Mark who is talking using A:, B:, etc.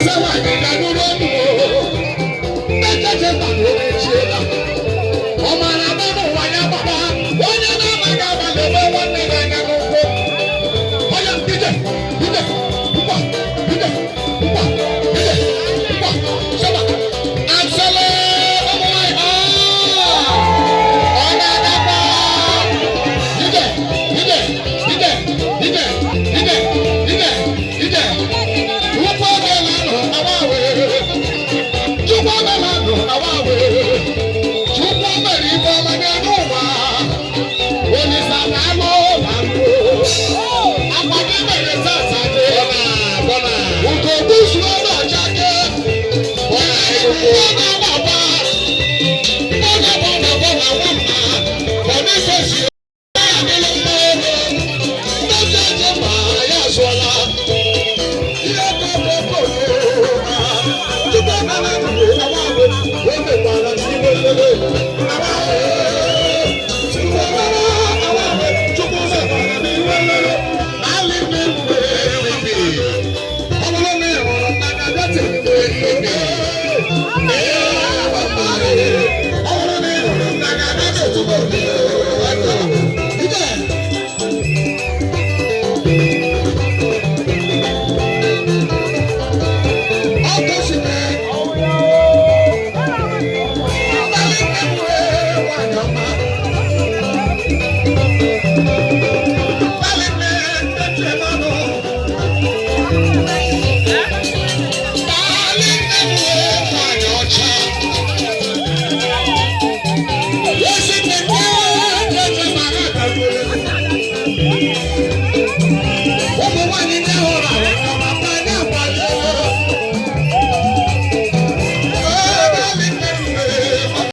A: Eze nwanyị ga-anụrụ ọnụ o. Mmecheche mmadụ o mechiela. Ọ mara agba n'ụwa ya gbaba. Onye na-amaghị agba na-eme nwanne ya anya n'ụkwụ. Ọya ije ije nkwa ije nkwa ije nkwa sọba asele ụmụ nwanyị ọ na-agakwa ije ije ije ije ije ije ije. Chukwu emela nụ awa wee. Chukwu emela nụ awa wee. Chukwu mere ife ọma n'elu ụwa. Olisa na-alụ na-alụ. Akwa gị mere tata dị.
B: Bọna, bọna.
A: Ugo busu ọnụ ọcha gị.
B: Bọna ekwukwo.
A: Bọna gbagba. Bọna bọna bọna nwamma. Bọna isosi. Ya adịlụ mma ego. Ndị eji mma ya azụọla. Ihe koko koko. Chukwu emela nụ awa wee. O mekwara n'iwe lele. Awa wee. Chukwu emela awa wee. Chukwu mekwara n'iwe lele. Ali mmemme. Ọ bụrụ na ị hụrụ n'anya bịa tiri m. Ee, ọ bụrụ na ị hụrụ n'anya bịa tiri m.